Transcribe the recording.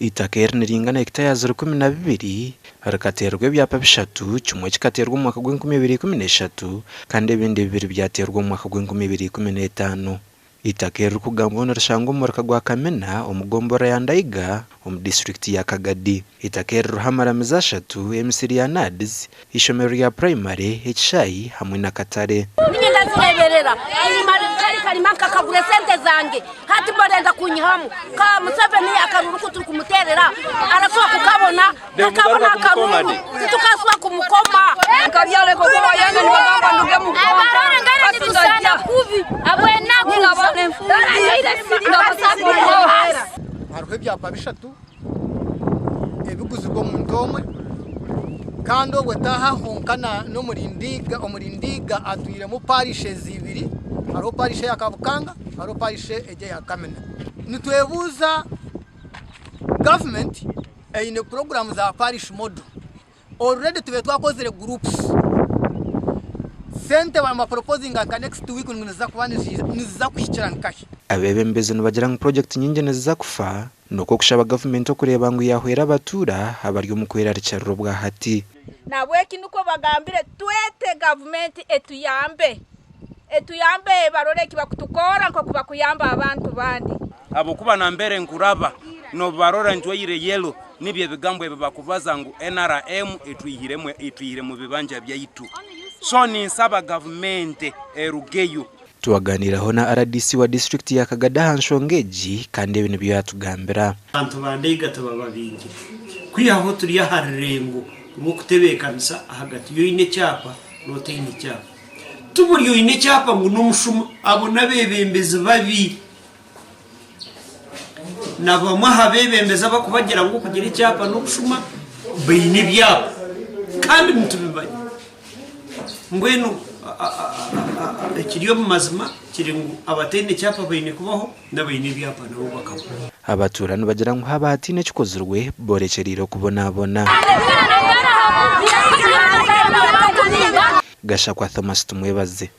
Eitaka eri niringana hekitaya ziri 12, rikateerwa ebyapa bishatu, kimwe kikateerwa omu mwaka gw'enkumi ibiri ikumi n'eshatu kandi ebindi bibiri byateerwa omu mwaka gw'enkumi ibiri ikumi n'etaano. Eitaka eririkugambwaho nirishangwa omu muruka gwa Kamina omu gomborora ya Ndaiga omu disiturikiti ya Kagadi. Eitaka eri ririho amaramizo ashatu, emisiri ya NAADS, eishomero rya purayimare, ekishaayi hamwe n'akatare. Ninye ndazireberera enyima kari karima nkakagura esente zange hati barenda kunyihamu ka Museveni akaruru ku turi kumuterera arasuba kukabona takabona akaruru titukasuba kumukoma. Hariho ebyapa bishatu ebiguzirwe omuntu omwe kandi obwe taaha honka n'omuri Ndiga, omuri Ndiga atwiremu parishes ibiri hariho parish eya Kabukanga hariho parish egi eya Kamina. Nitwebuuza gavumenti eine puroguramu za parish model Already tubaire twakozire groups. Sente bamaporopozinga nka next week ngu niziza kuba niziza kuhikira nkahi. Abeebembezi nibagira ngu purogyekiti nyingi niziza kufa, nikwo kushaba gavumenti okureeba ngu yaahwera abatuura abari omu kwerarikirira obwahati. Nahabweki nukwo bagambire twete gavumenti etuyambe, etuyambe barole eki bakutukora nkoku bakuyamba abantu bandi. Habwokuba nambere nkuraba nobubarora njwaire yellow nibyo ebigambo ebi bakubaza ngu nrm etwihire mu bibanja byaitu. So ninsaba gavumenti erugeyo. Twaganiiraho na rdc wa disiturikiti ya Kagadi aha nshonga egi kandi ebi nibyo yaatugambira. Abantu ba Ndeiga tibababingire. Kwihaho turi aha rurengo rw'okutebeekanisa ahagati y'oine ekyapa n'otaine kyapa. Ti buri oine ekyapa ngu n'omushuma, abo n'abeebembezi babi. Na bamwe aha beebembezi abarikubagira ngu okugira ekyapa n'obushuma baine ebyapa kandi nitubimanya. Mbwenu ekiri omu mazima kiri ngu abataine kyapa baine kubaho n'abaine ebyapa nabo bakabaho. Abatuura nibagira ngu haaba hataine ekikozirwe boorekyereire okubonabona. Gashakwa Thomas Tumwebaze.